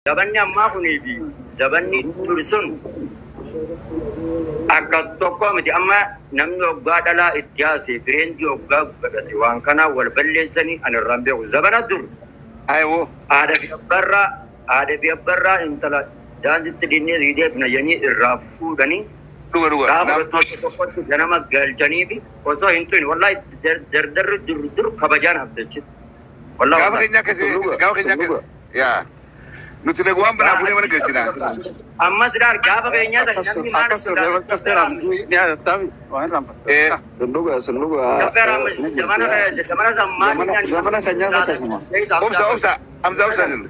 Zabanni ammaa kunii fi zabanni dur sun akka tokko miti. Amma namni hoggaa dhalaa itti haase fireenjii hoggaa godhate waan kanaa wal balleessanii ani irraan beeku. Zabana dur Aywo. Haadha fi abbarraa intala daanditti dhinnee sii deebina jedhanii irraa fuudhanii Dhuga dhuga. sa'a 11 tokkotti ganama galchanii fi osoo hin turin, wallahi, dardarri dur dur kabajaan hafte jechuudha. Wallahi Gaafa wallahi. keenya akkasii gaafa keenya akkasii. Yaa. Nuti dhaguu waan banaa fuunee mana galchina. Ammas ilaal, gaafa keenyaa san Akkas namni maal akkas turre bakka affeeraamsi ni yaadattaami waan irraanfattu. Eh. Sunduga sunduga ni jirti. Zamana zamana san maal Zamana zamana keenyaas akkasuma. Obsa, obsa. Hamza, obsa sin.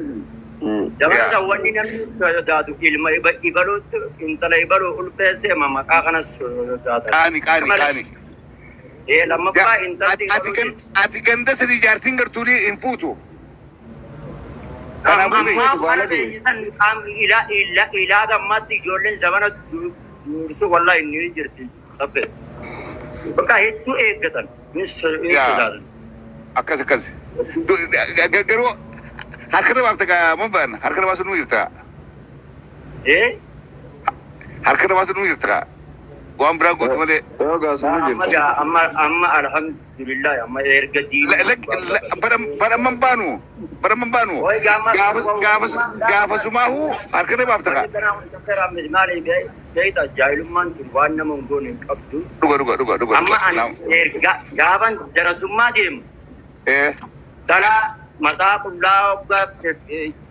Zamana san wanni namni sodaatu ilma ibaluutti intala ibaluu ulfeessee maqaa kana sodaata. Qaani, qaani, qaani. Ee, lammaffaa intalti Ati ganda sadii jaartiin gartuunii hin fuutu. Kanaafuu ammaa baala kana keenya san ilaa ilaa ilaa gammaatti ijoolleen zamana dursu wallahi ni jirti. Sabbe. Bakka hedduu eeggatan hin sodaatan. Akkas akkas. Garuu harka irra baafta gaa mun baan harka irra baasuun nu jirta. Ee. Harka irra baasuun nu jirta gaa. Waan biraa gootu malee. Yoo gaasuma Amma jirta. gaa amma amma alhamdulillah, amma erga diinii. Bara amman baanu. Bara amman baanu. Oi, gama Gaafa gaafa sumaahu harka irra baafta gaa. Beektaa, jaahilummaan tun waan nama hin goone hin qabdu. Dhuga dhuga dhuga dhuga. Amma ani erga gaafan darasummaa deemu talaa mataa qullaa hoggaa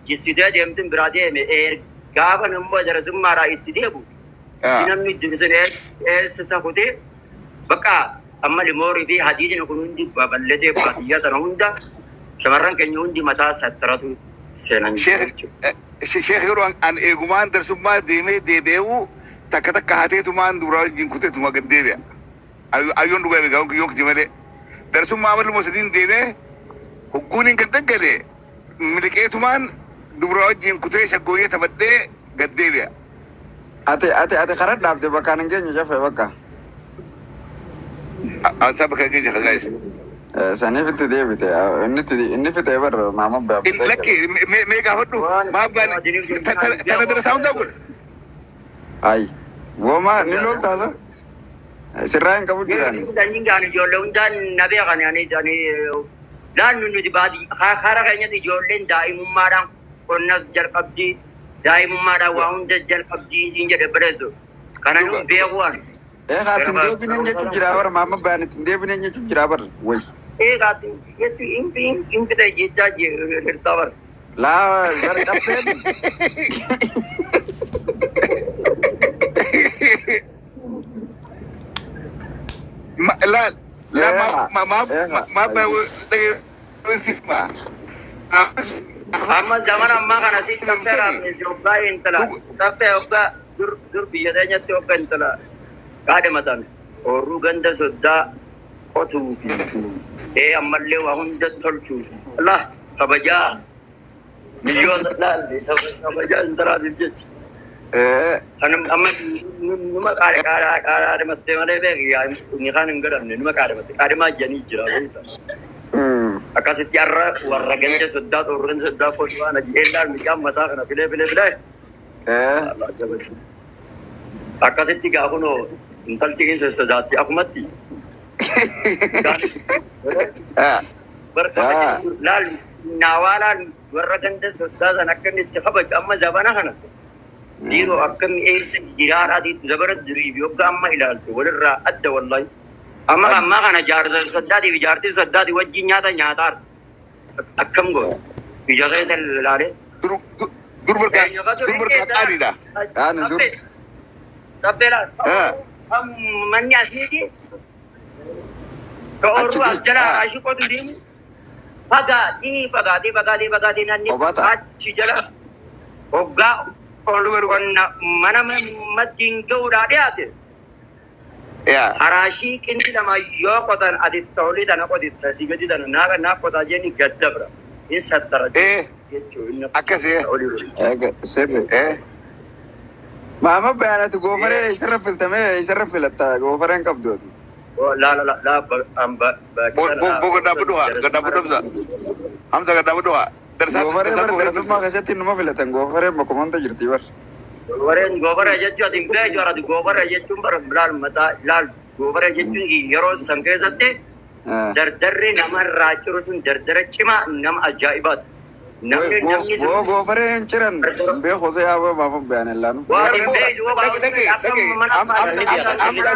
jissitee deemtin biraa deeme, gaafan immoo darasummaadhaa itti deebu si namni dirsin eessa kutee bakka amma limoorii fi hadiisni kun hundi babal'atee baadiyyaa tana hunda shamarran keenya hundi mataa sattaratu seenan jechuudha. Sheekh, yeroo an eegumaan darsummaa deemee deebi'uu takka takka hateetumaan duraa wajjin kuteetuma gad deebi'a. Ayyoon dhugaa beekaa yookiin malee. Darsummaa amaluma sadiin deemee hogguun hin gad daggale miliqeetumaan dubraa wajjin kutee shaggooyyee taphadhee gad deebi'a. Ati karaa dhaabde bakkaan hin geenye jafe bakka. Ansaa bakka keenya kasinaayis. Saniif itti deebite, inni fixee bar maama baabbatee. Lakki, mee gaafadhu maa abbaan tana darasaa hundaa godhe. Ayi wooma ni loltaasa sirraa hin qabu jirani. Sanyiin gaan ijoollee hundaan na beekan. Ani laannu nuti baadii hara keenyatti ijoolleen daa'imummaadhaan qonnas jalqabdii, daa'imummaadhaan waa hunda jalqabdii siin jedhe bareessu. Kana nu beeku waan. Ee, haati hin deebinen jechuun jira bar, maama baan itti hin deebinen jechuun jira bar way. Ee, kaati jechuun hin fixe jechaa jirta bar. Laa bar cabseen. Laal la ma ma ma ma ma. Amma zaman ammaa kana si taffeera hoggaa intala taffee hoggaa dur dur biyya teenyatti hoggaa intala kaadhimatan oorruu ganda soddaa qotuu fi ee ammallee waa hunda tolchuu fi Allah kabajaa biyyoota laalle kabajaa intalaatiif jecha. Kan amma numa qaadhimattee malee beeki, inni kaan hin godhamne numa qaadhimatte qaadhimaa janii jira beektaa. Akkasitti har'a warra ganda soddaa oorruu ganda soddaa qotu waan eellaan mucaan mataa kana filee filee filee. Akkasitti gaa kunoo intalti keessa sodaatti akkumatti. Laal naawaa laal warra ganda soddaa san akka inni itti kabaju. Amma zabana kana dhiiroo akkami eessa jiraadhaati zabana durii fi hoggaa amma ilaaltu walirraa adda wallahi. Amma ammaa kana jaarsa soddaatii fi jaartii soddaatii wajjin nyaata nyaataar akkam goota ija keessa ilaalee. Dur dur barka dur barka qaaliidha. Qaani dur. Tabbee laal. Manni asiiti. Ka oorruu as jala ashii qotu deemu. Fagaatee fagaatee fagaatee fagaatee namni Obata. achi jala hoggaa ol qonna mana maddiin ga'uudhaa dhiyaate. Haraashii qindi lama yoo qotan ati ta'olii tana qoti tasii gadi tana naa naa qotaa jenni gad dabra. Hin sattara jechuudha. Akkasii. Eega sirri. Maama bayaanati goofaree isarra filtamee isarra filatta, goofaree hin qabdu ati. La la la la amba. Bo gaddaabadhu haa gaddaabadhu, Hamza. Hamza, gaddaabadhu haa. Darsaa Goofaree darsaa bar goofaree darasummaa keessatti numa filatan goofaree bakkuma jirti bar. Goofareen goofaree jechuun ati hin beektu ati goofaree jechuun bara laal mataa laal goofaree jechuun yeroo san keessatti dardarri namarraa ciru sun dardara cimaa nama ajaa'ibaati. Namni namni Goo sun goofaree hin ciran beeku osoo yaaboo maafa bayan illaanu. waan hin beektu waan Dhage dhage akka dhage mana Hamza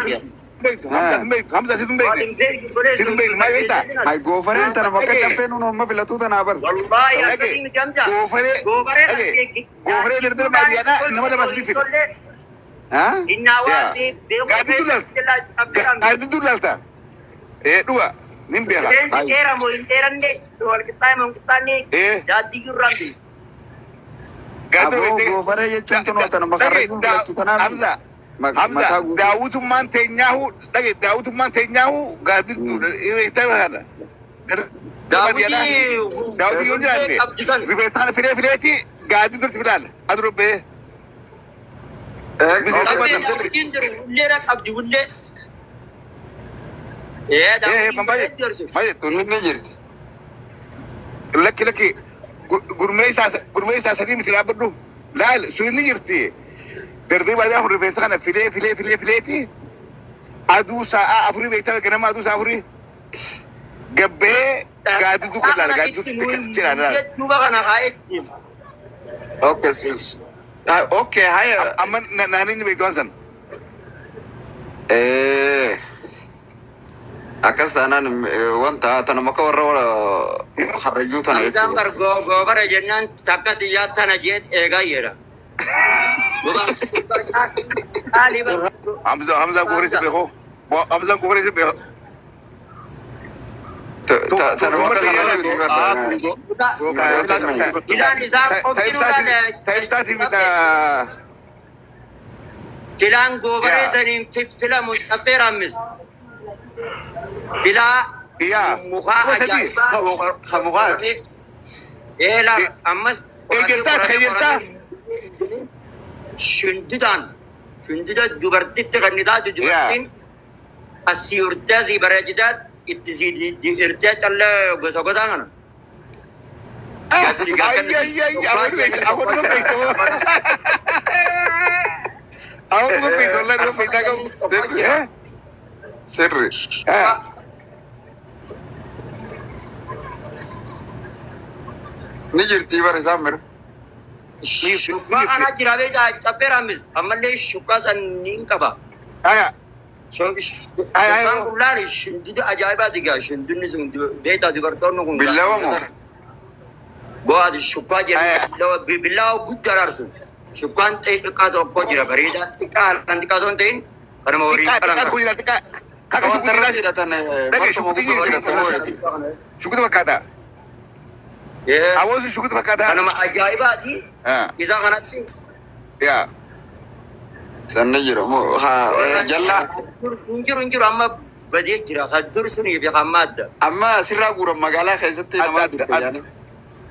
beektu Hamza beektu Hamza situ waan beekne hin beektu godhee situ beekne maal beektaa? Hay goofareen tana bakka Dhage. caffee nuun amma filatuu tanaa bar. Wallaahi Dhage akkasii miti Hamza. goofaree Goofaree dhage goofaree dardara baadiyyaadhaa nama lama sadii fida. Haa? Innaa waan Yaa. beeku Gaaddidduu laalta. Gaaddidduu laalta. Ee dhuga nin beeka. Rifeensi dheeramoo hin dheeranne wal qixxaa'e moo hin qixxaanne Ee daaddii irraan gaaddidduu Aboo beekte. goofaree jechuun tunoo tana bakka Dhage rayuun filattu tanaaf Hamza mataa Hamza guutuu. daawwitummaan teenyaahu dhage daawwitummaan teenyaahu gaaddidduu beektaa kana. Daawwitii Daawwitii yoo jiraanne qabdisan. rifeensaan filee fileeti gaaddidduutti filaala. Aduu bee. Qabdi daawwitiin jiru hulleedha qabdi hullee. Ee Ee daawwitiin maal jiru. maal Tuni ni jirti. lakki lakki gurmee isaa sadii miti dhaabbadhu laal sun ni jirti dardee baadiyyaa kun rifeensa kana filee filee filee fileeti aduu sa'a afurii beektaa ganama aduu sa'a afurii gabbee gaaddidduu kan laala gaaddidduu jira laala Duuba kana haa ittiin. Okay, sis. Okay, haya. amma naanni inni beektu waan san Eh. Akkas taanaan wanta tana maka warra warra harrayyuu tana Hamzaan jechuudha. bar goobara jennaan takka xiyyaa tana jeet eegaa jedha. Hamza Hamza gooree si beekoo Hamza gooree si beekoo Tana maka harrayyuu barbaada. Filaan isaa qofti Taa'ibsaatii bitaa Filaan goobaree Yaa. saniin filamu caffeeraammis. Filaa yaa mukaa kuma sadii ajaa'ibaa. Kamukaati. Eela ammas Ejersaa ejersaa shundidaan shundida dubartitti kan taatu dubartiin asii urtee asii bareechitaa itti sii irtee callee gosa gosaa kana. Ay, ay, ay, awan ko beektu. Awan ko beektu, wallahi ko beektu qabu. Eh? Sirri. Eh. Ni jirti bara isaan bira. Shukkaa kana jira beektaa caffeeraamis ammallee shukkaa san ni qaba. Aya. Shukkaan kun laali shundida ajaa'ibaati gaa shundinni sun beektaa dubartoonni kun. Billawa moo? Go'aati shukkaa jedhu billawa guddaa arsu. Shukkaan xixiqqaa tokko jira bareedaa xiqqaa kan xiqqaa osoo hin ta'in kanuma horii Xiqqaa qalan xiqqaa qaba. kun jira xiqqaa. Kaka Wanta shukuti irra jira. hidhatan Dhage bakka shukuti gubbaa jira. hidhatan hoorati. Shukuti fakkaata. Awoon sun shukuti fakkaata. Kanuma ajaa'ibaati. Ah. Isa kanatti. Yaa. Sanni jiru. Haa jallaa. Hin jiru hin jiru amma badee jira. Kan dur sunii fi kan madda. Amma sirraa guuran magaalaa keessatti Adda namaa adda jirti adda. yaani.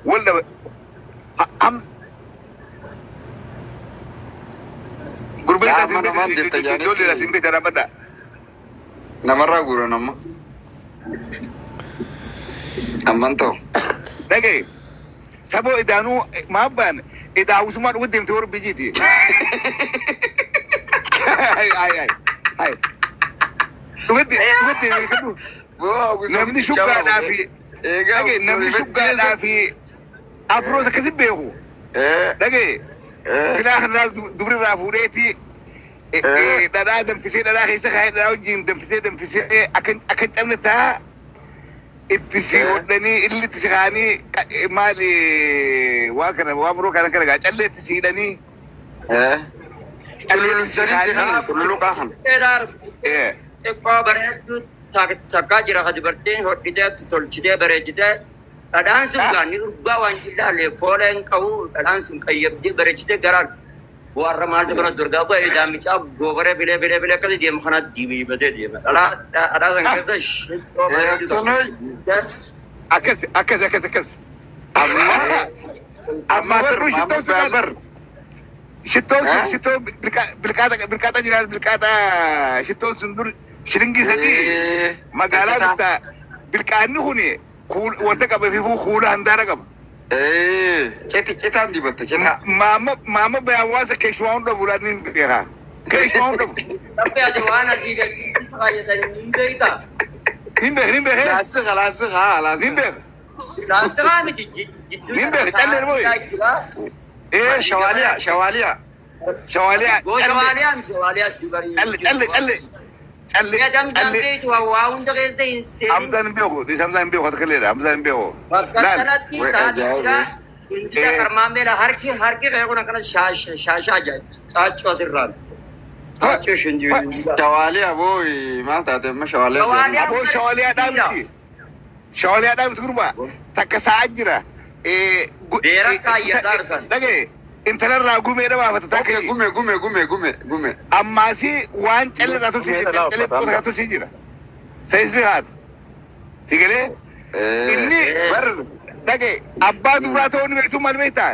Wal dhaba. Ham. Gurbaan Yaa isaa amma namaan jirta ijoollee jaanitti asiin beektaa dhaabbata. namarraa guuran amma. Amman ta'u. Dhage. Saboo idaanuu maabbaan idaawusummaa dhugu deemte warra biyyiiti. Ay ay ay ay. Dhugatti dhugatti beekadhu. Namni shuggaadhaa fi Eegaa dhage namni shuggaadhaa fi afroos akkasi beeku. Dhage filaa kanarraa dubrirraa fuudheeti dhadhaa danfisee dhadhaa keessa kaa'ee dhadhaa wajjin danfisee danfisee akka hin cabne ta'a. Itti si hodhanii illi itti si kaa'anii maali waa kana waa biroo kana kana gaa callee itti si hidhanii. Cululuqsanii si kana cululuqaa kana. Dheeraa xiqqoo bareedduu takkaa jira ka dubartiin hodhitee tolchitee bareechitee dhadhaan sun gaa ni urgaa waan jillaalee foola hin qabu dhadhaan sun qayyabdee bareechitee garaan warra maaltu kana durgaa bu'ee daamicaa goofaree filee filee filee akkasii deemu kana dibiibatee deema. Dhadhaa san keessa shittoo bareedduu Kunuun Akkas akkas akkas akkas. amma amma bar Maasarruu shittoo amma bar. Shittoon sun shittoo bilqaaxa bilqaaxa jiraan bilqaaxa shittoon sun dur shiringii sadii magaalaa bittaa bilqaanni kun wanta qaba fi kuula handaara qaba. Citi citaan dibatta citaa. Maama maama hawaasa keessumaa hunda bulaan ni beekaa. Keessumaa hunda Taphee ati waan asii gadi fayyadanii hin beektaa? hin beek hin beek Laasika laasika haa hin laasika. beek. Laastika miti jidduu Hin beeku, callee mooyi. Ee Shawaaliyaa shawaaliyaa. shawaaliyaa Shawaaliyaa miti shawaaliyaa dubarii. calle calle calle calle Mi'a damsaan calle. beektu waa hunda keessa hin seenin. Hamzaan hin beeku Hamzaan hin beeku akka leedha Hamzaan hin beeku. Bakka Laal kanatti Wai, sa'aatii ajaa'iba. jira. Hundina karmaammeedha harki harki kee kun akkana shaashaa caaccuu asirraan. Caaccuu shinjii. Shawaaliyaa booyi maal taate amma shawaaliyaa. Shawaaliyaa. Aboo shawaaliyaa dhaabti. Shawaaliyaa dhaabti gurbaa takka sa'a jira. Beera kaayyataa arsan. Dhagaye intalarraa gumee dhabaafata takka. Okay gume gume gume gume gume. Ammaasi waan calleedhaa tolchee Gumee dhalaa callee uffata. qotaa tolchee jira. Saayisni haatu. Si galee Inni- Bar dhagaye abbaa dubraa ta'uu ni beektuun maal beektaa?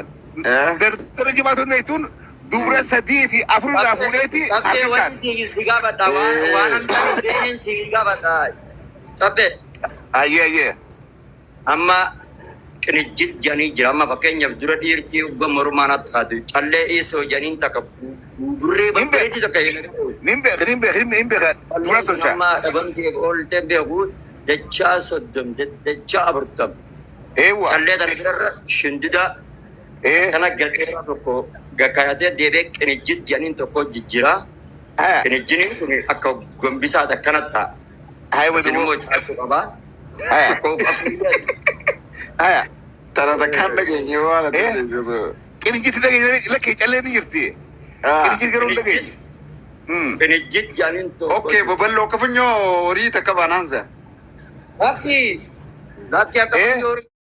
Dardara jibaa ta'uu ni beektuun dubra sadii fi afur irraa fuudheeti Taphee harka wanti si gaafadha waan waan hamdaan beekeen si gaafadha. Taphee Ayyee ayyee. amma qinijjit jedhanii jira amma fakkeenyaaf dura dhiirtii ugga mormaan akka taatu callee isoo jedhaniin takka burree babbareedu takka Nin beeka nin beeka nin beeka dubra tolcha. amma dhabamtee ooltee beeku dachaa 30 dachaa 40 Eewwa. callee tana birarra shindida Ee. kana gadheera tokko gakkaayatee deebee qinijjit jedhaniin tokko jijjiira. Haya. Qinijjiniin kun akka gombisaa akkana ta'a. Haya Isin immoo waduu. caacuu qabaa. Haya. Akka Haya. tana takkaan dhageenye waan ati jettu. Qinijjitti dhageenye lakkee callee ni jirti. Qinijjitti garuu hin dhageenye. Qinijjit jedhaniin tokko. Okay babal'oo akka funyoo horii takka baanaansa. Lakki lakki akka Eh? funyoo horii.